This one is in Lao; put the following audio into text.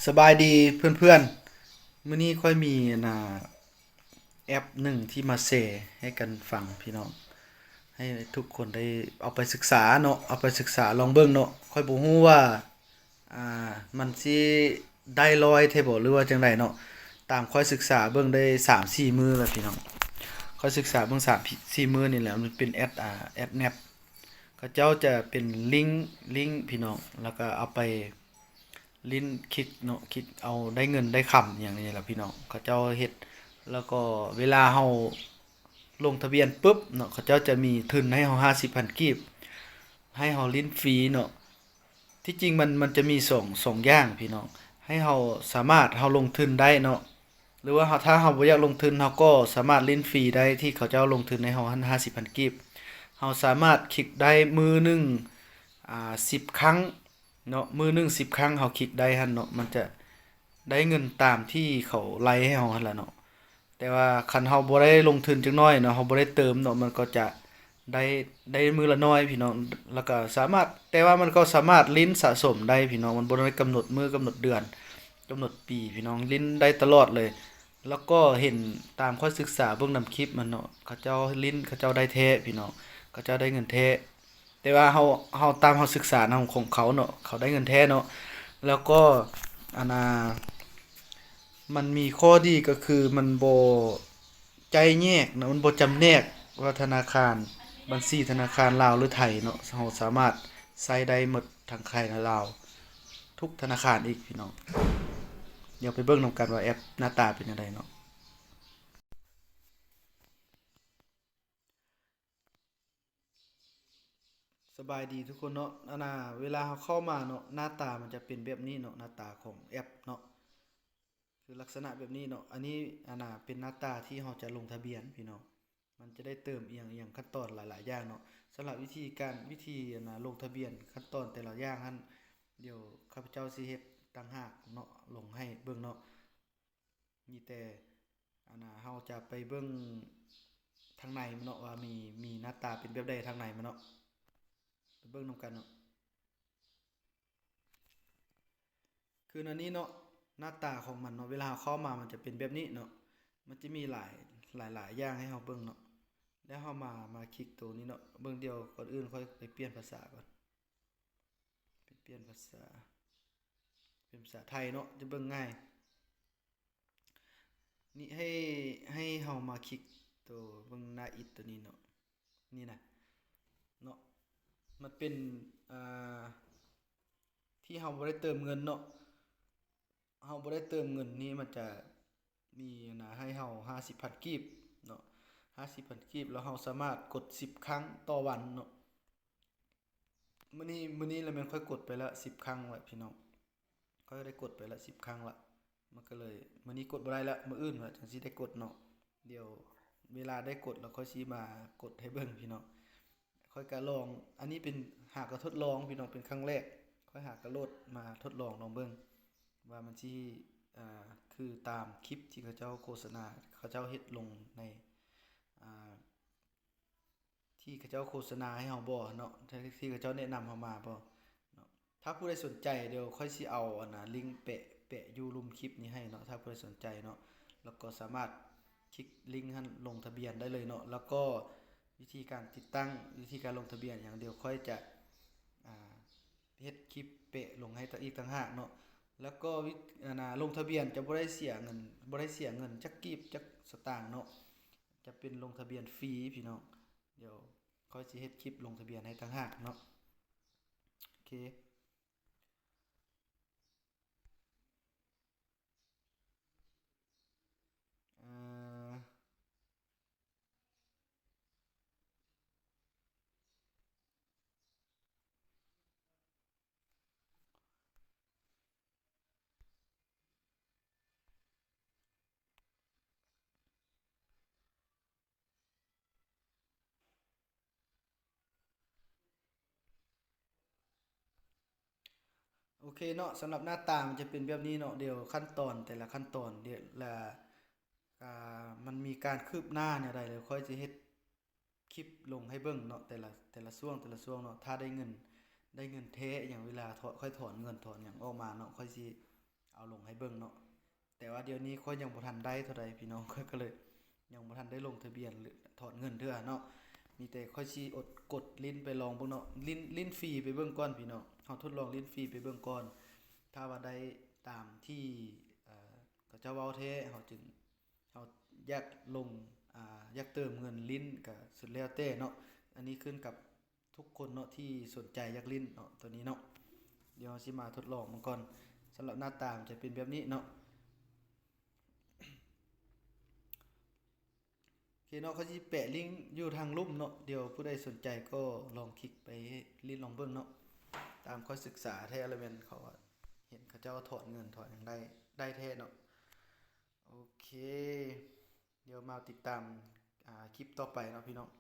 ສະບາຍດີເພື່ອນໆ ມື້ນີ້ຂ້ອຍມີອັນນ່າແອັບໜຶ່ງທີ່ມາແຊໃຫ້ກັນຟັງພີ່ນ້ອງ ໃຫ້ທຸກຄົນໄດ້ເອົາໄປສຶກສາເນາະ ເອົາໄປສຶກສາລອງເບິ່ງເນາະ ຂ້ອຍບໍ່ຮູ້ວ່າ ອ່າ ມັນຊິໄດ້ຮ້ອຍແທ້ບໍ່ ຫຼືວ່າຈັ່ງໃດເນາະ ຕາມຂ້ອຍສຶກສາເບິ່ງໄດ້ສາມສີ່ມື້ແລ້ວພີ່ນ້ອງ ຂ້ອຍສຶກສາເບິ່ງສາມສີ່ມື້ນີ້ແຫຼະ ມັນເປັນແອັບ ອ່າ ແອັບແນັບ ເຂົາເຈົ້າຈະເປັນລິ້ງ ລິ້ງພີ່ນ້ອງ ແລ້ວກໍເອົາໄປ ຫຼິ້ນຄລິກເນາະ ຄລິກເອົາໄດ້ເງິນໄດ້ຄຳຫຍັງນີ້ແຫຼະພີ່ນ້ອງ ເຂົາເຈົ້າເຮັດ ແລ້ວກໍເວລາເຮົາລົງທະບຽນປຶບເນາະ ເຂົາເຈົ້າຈະມີທຶນໃຫ້ເຮົາຫ້າສິບພັນກີບ ໃຫ້ເຮົາຫຼິ້ນຟຣີເນາະ ທີ່ຈິງມັນ ມັນຈະມີສອງ ສອງຢ່າງພີ່ນ້ອງ ໃຫ້ເຮົາສາມາດ ເຮົາລົງທຶນໄດ້ເນາະ ຫຼືວ່າເຮົາ ຖ້າເຮົາບໍ່ຢາກລົງທຶນ ເຮົາກໍສາມາດຫຼິ້ນຟຣີໄດ້ ທີ່ເຂົາເຈົ້າລົງທຶນໃຫ້ເຮົາຫັ້ນຫ້າສິບພັນກີບ ເຮົາສາມາດຄລິກໄດ້ມື້ໜຶ່ງ ອ່າ ສິບຄັ້ງ ເນາະ ມື້ໜຶ່ງສິບຄັ້ງ ເຮົາຄລິກໄດ້ຫັ້ນເນາະ ມັນຈະໄດ້ເງິນຕາມທີ່ເຂົາໄລ່ໃຫ້ເຮົາຫັ້ນລະເນາະ ແຕ່ວ່າຄັນເຮົາບໍ່ໄດ້ລົງທຶນຈັກໜ້ອຍເນາະ ເຮົາບໍ່ໄດ້ເຕີມເນາະ ມັນກໍຈະໄດ້ ໄດ້ມື້ລະໜ້ອຍພີ່ນ້ອງ ແລ້ວກໍສາມາດ ແຕ່ວ່າມັນກໍສາມາດຫຼິ້ນສະສົມໄດ້ພີ່ນ້ອງ ມັນບໍ່ໄດ້ກຳນົດມື້ ກຳນົດເດືອນ ກຳນົດປີພີ່ນ້ອງ ຫຼິ້ນໄດ້ຕະຫຼອດເລີຍ ແລ້ວກໍເຫັນຕາມຂ້ອຍສຶກສາເບິ່ງນຳຄລິບມັນເນາະ ເຂົາເຈົ້າຫຼິ້ນ ເຂົາເຈົ້າໄດ້ແທ້ພີ່ນ້ອງ ເຂົາເຈົ້າໄດ້ເງິນແທ້ ແຕ່ວ່າເຮົາ ເຮົາຕາມເຮົາສຶກສານຳຂອງເຂົາເນາະ ເຂົາໄດ້ເງິນແທ້ເນາະ ແລ້ວກໍ ອັນນ່າ ມັນມີຂໍ້ດີກໍຄືມັນບໍ່ໄຈ້ແຍກເນາະ ມັນບໍ່ຈຳແນກວ່າທະນາຄານ ບັນຊີທະນາຄານລາວ ຫຼື ໄທເນາະ ເຮົາສາມາດໃຊ້ໄດ້ໝົດທັງໄທ ແລະ ລາວ ທຸກທະນາຄານອີກພີ່ນ້ອງ ດຽວໄປເບິ່ງນຳກັນວ່າແອັບໜ້າຕາເປັນຈັ່ງໃດເນາະ. ສະບາຍດີທຸກຄົນເນາະ ອັນນ່າ ເວລາເຮົາເຂົ້າມາເນາະ ໜ້າຕາມັນຈະເປັນແບບນີ້ເນາະ ໜ້າຕາຂອງແອັບເນາະ ຄືລັກສະນະແບບນີ້ເນາະ ອັນນີ້ ອັນນ່າ ເປັນໜ້າຕາທີ່ເຮົາຈະລົງທະບຽນພີ່ນ້ອງ ມັນຈະໄດ້ເຕີມອີ່ຫຍັງ ອີ່ຫຍັງ ຂັ້ນຕອນຫຼາຍໆຢ່າງເນາະ ສຳລັບວິທີການ ວິທີ ອັນນ່າ ລົງທະບຽນ ຂັ້ນຕອນແຕ່ລະຢ່າງຫັ້ນ ດຽວຂ້າພະເຈົ້າຊິເຮັດຕ່າງຫາກເນາະ ລົງໃຫ້ເບິ່ງເນາະ. ມີແຕ່ ອັນນ່າ ເຮົາຈະໄປເບິ່ງທາງໃນມັນເນາະ ວ່າມີ ມີໜ້າຕາເປັນແບບໃດທາງໃນມັນເນາະ ໄປເບິ່ງນຳກັນເນາະ ຄືອັນນີ້ເນາະ ໜ້າຕາຂອງມັນເນາະ ເວລາເຮົາເຂົ້າມາມັນຈະເປັນແບບນີ້ເນາະ ມັນຈະມີຫຼາຍ ຫຼາຍໆຢ່າງໃຫ້ເຮົາເບິ່ງເນາະ ແລ້ວເຮົາມາ ມາຄລິກໂຕນີ້ເນາະ ເບິ່ງ ດຽວກ່ອນອື່ນຂ້ອຍໄປປ່ຽນພາສາກ່ອນ ໄປປ່ຽນພາສາ ເປັນພາສາໄທເນາະ ຈະເບິ່ງງ່າຍ ນີ້ໃຫ້ ໃຫ້ເຮົາມາຄລິກໂຕເບິ່ງໜ້າອິດໂຕນີ້ເນາະ ນີ້ນະ ເນາະ ມັນເປັນ ອ່າ ທີ່ເຮົາບໍ່ໄດ້ເຕີມເງິນເນາະ ເຮົາບໍ່ໄດ້ເຕີມເງິນນີ້ ມັນຈະມີນະ ໃຫ້ເຮົາຫ້າສິບພັນກີບເນາະ ຫ້າສິບພັນກີບ ແລ້ວເຮົາສາມາດກົດສິບຄັ້ງຕໍ່ວັນເນາະ. ມື້ນີ້ ມື້ນີ້ລະແມ່ນຂ້ອຍກົດໄປລະສິບຄັ້ງລະພີ່ນ້ອງ ຂ້ອຍໄດ້ກົດໄປລະສິບຄັ້ງລະ ມັນກໍເລີຍ ມື້ນີ້ກົດບໍ່ໄດ້ລະ ມື້ອື່ນລະຈັ່ງຊິໄດ້ກົດເນາະ ດຽວເວລາໄດ້ກົດລະຂ້ອຍຊິມາກົດໃຫ້ເບິ່ງພີ່ນ້ອງ ຂ້ອຍກະລອງ ອັນນີ້ເປັນ ຫາກະທົດລອງພີ່ນ້ອງ ເປັນຄັ້ງແລກ ຂ້ອຍຫາກະໂຫຼດມາທົດລອງລອງເບິ່ງ ວ່າມັນຊິ ອ່າ ຄືຕາມຄລິບທີ່ເຂົາເຈົ້າໂຄສະນາ ເຂົາເຈົ້າເຮັດລົງໃນ ອ່າ ທີ່ເຂົາເຈົ້າໂຄສະນາໃຫ້ເຮົາບໍ່ເນາະ ທີ່ເຂົາເຈົ້າແນະນຳເຮົາມາບໍ່ເນາະ. ຖ້າຜູ້ໃດສົນໃຈ ດຽວຂ້ອຍຊິເອົາອັນນ່າລິ້ງແປະ ແປະຢູ່ລຸ່ມຄລິບນີ້ໃຫ້ເນາະ ຖ້າຜູ້ໃດສົນໃຈເນາະ ແລ້ວກໍສາມາດຄລິກລິ້ງຫັ້ນລົງທະບຽນໄດ້ເລີຍເນາະ ແລ້ວກໍວິທີການຕິດຕັ້ງ ວິທີການລົງທະບຽນຫຍັງ ດຽວຂ້ອຍຈະ ອ່າ ເຮັດຄລິບແປະລົງໃຫ້ອີກຕ່າງຫາກເນາະ ແລ້ວກໍວິ ອັນນ່າ ລົງທະບຽນຈະບໍ່ໄດ້ເສຍເງິນ ບໍ່ໄດ້ເສຍເງິນຈັກກີບຈັກສະຕາງເນາະ ຈະເປັນລົງທະບຽນຟຣີພີ່ນ້ອງ ດຽວຂ້ອຍຊິເຮັດຄລິບລົງທະບຽນໃຫ້ຕ່າງຫາກເນາະ ໂອເຄ ອ່າ ໂອເຄເນາະ ສຳລັບໜ້າຕາມັນຈະເປັນແບບນີ້ເນາະ ດຽວຂັ້ນຕອນ ແຕ່ລະຂັ້ນຕອນ ແລະ ອ່າ ມັນມີການຄືບໜ້າແນວໃດ ແລ້ວຂ້ອຍຊິເຮັດຄລິບລົງໃຫ້ເບິ່ງເນາະ ແຕ່ລະ ແຕ່ລະຊ່ວງ ແຕ່ລະຊ່ວງເນາະ ຖ້າໄດ້ເງິນ ໄດ້ເງິນແທ້ຫຍັງ ເວລາຖອນ ຂ້ອຍຖອນເງິນຖອນຫຍັງອອກມາເນາະ ຂ້ອຍຊິ ເອົາລົງໃຫ້ເບິ່ງເນາະ. ແຕ່ວ່າດຽວນີ້ຂ້ອຍຍັງບໍ່ທັນໄດ້ເທົ່າໃດພີ່ນ້ອງ, ຂ້ອຍກໍເລີຍຍັງບໍ່ທັນໄດ້ລົງທະບຽນ ຫຼື ຖອນເງິນເທື່ອເນາະ. ມີແຕ່ຂ້ອຍຊິອົດກົດຫຼິ້ນໄປລອງເບິ່ງເນາະ, ຫຼິ້ນ ຫຼິ້ນຟຣີໄປເບິ່ງກ່ອນພີ່ນ້ອງ. ເຮົາທົດລອງຫຼິ້ນຟຣີໄປເບິ່ງກ່ອນ. ຖ້າວ່າໄດ້ຕາມທີ່ ເອີ ເຂົາເຈົ້າເວົ້າແທ້ ເຮົາຈຶ່ງ ເຮົາຢາກລົງ ອາ ຢາກເຕີມເງິນຫຼິ້ນກໍສຸດແລ້ວແຕ່ເນາະ. ອັນນີ້ຂຶ້ນກັບທຸກຄົນເນາະ ທີ່ສົນໃຈຢາກຫຼິ້ນເນາະ ໂຕນີ້ເນາະ. ດຽວເຮົາຊິມາທົດລອງມັນກ່ອນ. ສຳລັບໜ້າຕາມັນຈະເປັນແບບນີ້ເນາະ. ໂອເຄເນາະ, ຂ້ອຍຊິແປະລິ້ງຢູ່ທາງລຸ່ມເນາະ. ດຽວຜູ້ໃດສົນໃຈກໍລອງຄລິກໄປຫຼິ້ນລອງເບິ່ງເນາະ. ຕາມຂ້ອຍສຶກສາແທ້ລະແມ່ນ ເຂົາວ່າເຫັນເຂົາເຈົ້າຖອນເງິນຖອນຫຍັງໄດ້ ໄດ້ແທ້ເນາະ. ໂອເຄ ດຽວມາຕິດຕາມ ອາ ຄລິບຕໍ່ໄປເນາະພີ່ນ້ອງ.